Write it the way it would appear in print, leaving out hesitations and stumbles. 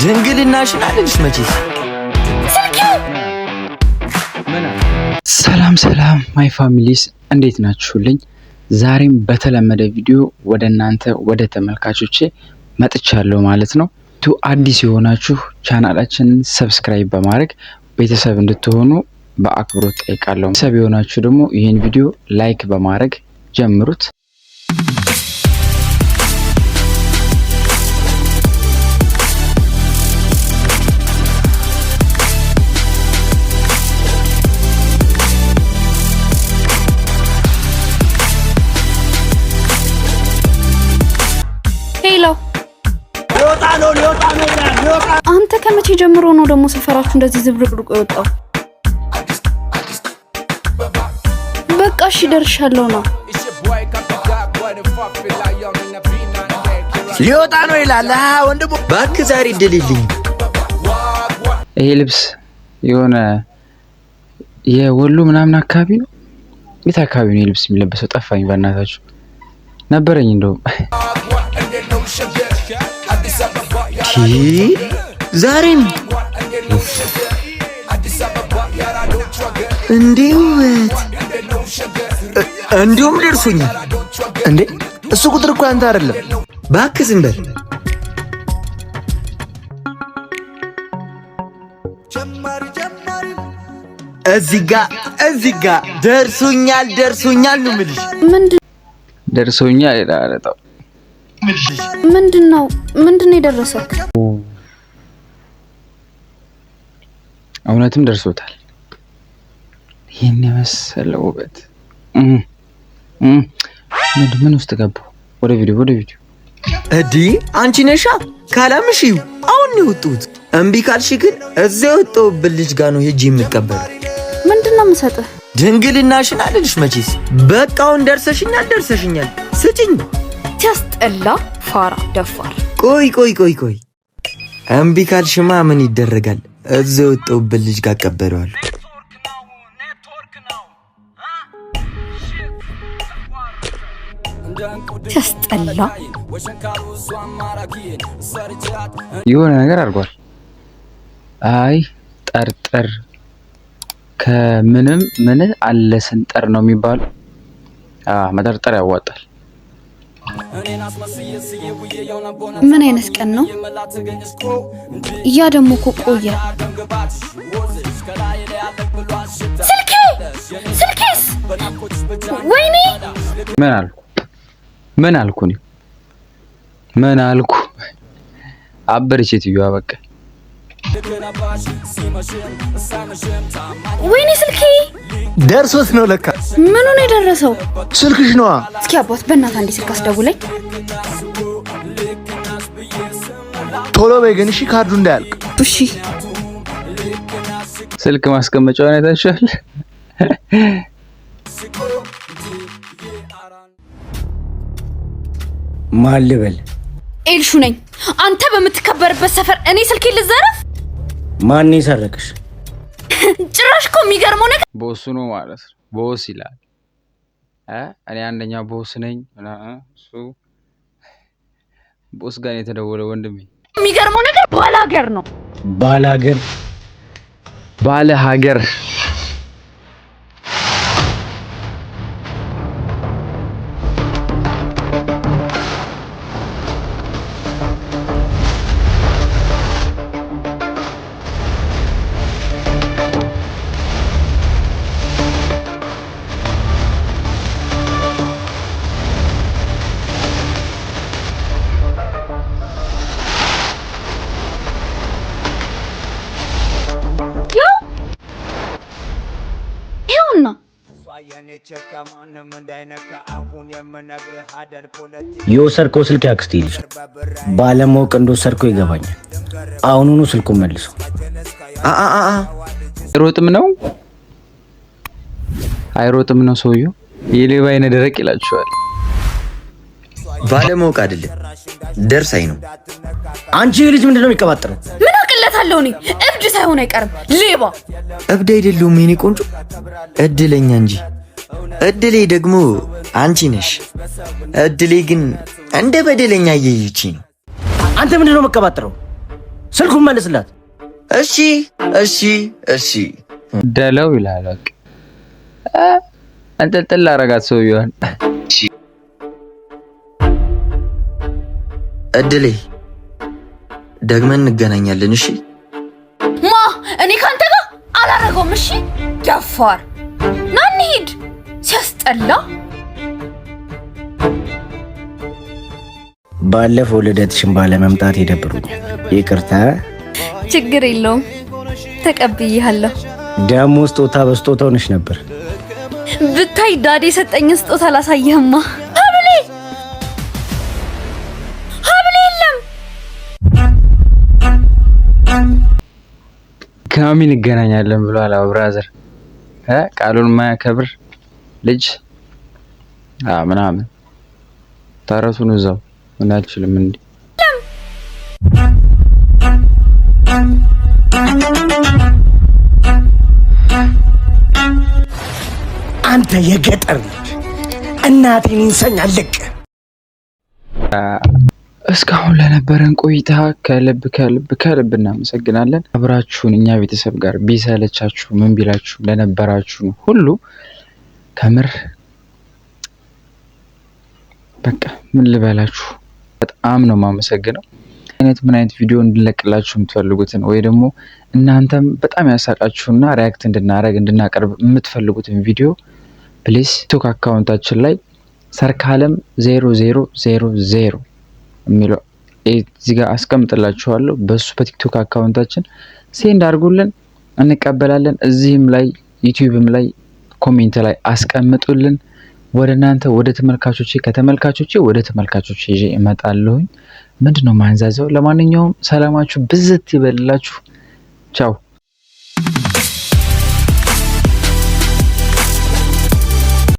ድንግልናሽን አልልሽ መቼስ። ሰላም ሰላም my families፣ እንዴት ናችሁልኝ? ዛሬም በተለመደ ቪዲዮ ወደ እናንተ ወደ ተመልካቾቼ መጥቻለሁ ማለት ነው። አዲስ የሆናችሁ ቻናላችንን subscribe በማድረግ ቤተሰብ እንድትሆኑ በአክብሮት ጠይቃለሁ። ቤተሰብ የሆናችሁ ደግሞ ይህን ቪዲዮ like በማድረግ ጀምሩት። Hello፣ አንተ ከመቼ ጀምሮ ነው ደግሞ ሰፈራችሁ እንደዚህ ዝብርቅርቁ የወጣው? በቃ እሺ ደርሻለሁ ነው። ሊወጣ ነው ይላል ወንድሙ። እባክህ ዛሬ እድል የለኝም። ይሄ ልብስ የሆነ የወሎ ምናምን አካባቢ ነው። የት አካባቢ ነው ልብስ የሚለበሰው? ጠፋኝ በእናታችሁ። ነበረኝ እንደውም። ዛሬም እንዴ ውበት! እንዲሁም ደርሶኛል። እንዴ እሱ ቁጥር እኮ ያንተ አይደለም። እባክህ ዝም በል። እዚህ ጋ እዚህ ጋ ደርሶኛል፣ ደርሶኛል ነው የምልሽ። ደርሶኛል ይላል። ምንድን ነው ምንድን ነው የደረሰክ? እውነትም ደርሶታል። ይህን የመሰለ ውበት ምን ውስጥ ገባሁ? ወደ ቪዲዮ ወደ ቪዲዮ። እዲ አንቺ ነሻ ካላምሽ አሁን ነው የወጡት። እምቢ ካልሽ ግን እዚያ የወጣሁበት ልጅ ጋር ነው ሄጄ የምቀበለው። ምንድን ነው የምሰጥህ? ድንግልናሽን አልልሽ መቼስ። በቃ አሁን ደርሰሽኛል፣ ደርሰሽኛል፣ ስጭኝ። ሲያስጠላ ፋራ ደፋር። ቆይ ቆይ ቆይ ቆይ፣ እምቢ ካልሽማ ምን ይደረጋል? እዚያ የወጣሁበት ልጅ ጋር እቀበለዋለሁ። ሲያስጠላ። የሆነ ነገር አድርጓል። አይ ጠርጥር፣ ከምንም ምን አለ ስንጠር ነው የሚባለው። መጠርጠር ያዋጣል። ምን አይነት ቀን ነው? ያ ደግሞ እኮ ቆየ። ስልኬ ስልኬስ! ወይኔ ምን አልኩ? ምን አልኩ? እኔ ምን አልኩ? አበረች ሴትዮዋ በቃ። ወይኔ ስልኬ ደርሶት ነው ለካ። ምኑ ነው የደረሰው? ስልክሽ ነዋ። እስኪ አባት በእናትህ አንዴ ስልክ አስደውለኝ። ቶሎ በይ ግን እሺ፣ ካርዱ እንዳያልቅ። እሺ። ስልክ ማስቀመጫውን አይታችኋል? ማን ልበል? ኤልሹ ነኝ። አንተ በምትከበርበት ሰፈር እኔ ስልኬን ልዘረፍ? ማን የሰረቅሽ? ጭራሽ እኮ የሚገርመው ነገር boss ኡ ነው ማለት ነው። Boss ይላል። እኔ አንደኛ boss ነኝ። እሱ boss ጋር የተደወለ ወንድሜ። የሚገርመው ነገር ባላገር ነው። ባላገር ባለ ሀገር። የወሰድከው ስልክ ያክስቴ ልጅ ባለማወቅ እንደወሰድከው ይገባኛል። አሁኑኑ ስልኩን መልሰው። አይሮጥም ነው አይሮጥም ነው ሰውየው። የሌባ አይነ ደረቅ ይላችኋል። ባለማወቅ አይደለም ደርሳኝ ነው። አንቺ ልጅ ምንድን ነው የሚቀባጥረው? ምን አቅለታለሁ እኔ እብድ ሳይሆን አይቀርም ሌባ። እብድ አይደለሁም የኔ ቆንጆ፣ እድለኛ እንጂ። እድሌ ደግሞ አንቺ ነሽ። እድሌ ግን እንደ በደለኛ እየየች ነው። አንተ ምንድን ነው የምቀባጥረው? ስልኩን መልስላት። እሺ እሺ እሺ። ደለው ይላል። በቃ እንጥልጥል አረጋት ሰውየዋን። እድሌ ደግመን እንገናኛለን። እሺ ማ እኔ ካንተ ጋር አላረገውም። እሺ ደፋር፣ ና እንሂድ። ሲያስጠላ። ባለፈው ልደትሽን ባለመምጣት ይደብሩኛል። ይቅርታ። ችግር የለውም፣ ተቀብዬሃለሁ። ደግሞ ስጦታ በስጦታ ሆነሽ ነበር። ብታይ ዳዴ የሰጠኝን ስጦታ አላሳየህማ። ሀብሌ፣ ሀብሌ የለም። ከማሚ እንገናኛለን ብሏል። አዎ brother፣ ቃሉን ማያከብር ልጅ ምናምን ተረቱን እዛው ምን አልችልም እንዴ። አንተ የገጠር ልጅ፣ እናቴን ይንሰኝ አለቅ። እስካሁን ለነበረን ቆይታ ከልብ ከልብ ከልብ እናመሰግናለን። አብራችሁን እኛ ቤተሰብ ጋር ቢሰለቻችሁ ምን ቢላችሁ ለነበራችሁ ሁሉ ከምር በቃ ምን ልበላችሁ፣ በጣም ነው የማመሰግነው። አይነት ምን አይነት ቪዲዮ እንድንለቅላችሁ የምትፈልጉትን ወይ ደግሞ እናንተም በጣም ያሳቃችሁና react እንድናደርግ፣ እንድናቀርብ የምትፈልጉትን ቪዲዮ please ቲክቶክ account ኣችን ላይ ሰርካለም 0000 የሚለው እዚህ ጋር አስቀምጥላችኋለሁ። በሱ በቲክቶክ account ኣችን send አድርጉልን፣ እንቀበላለን። እዚህም ላይ ዩቲዩብም ላይ comment ላይ አስቀምጡልን። ወደ እናንተ ወደ ተመልካቾቼ፣ ከተመልካቾቼ ወደ ተመልካቾቼ ይዤ እመጣለሁኝ። ምንድን ነው ማንዛዘው? ለማንኛውም ሰላማችሁ ብዝት ይበልላችሁ። ቻው።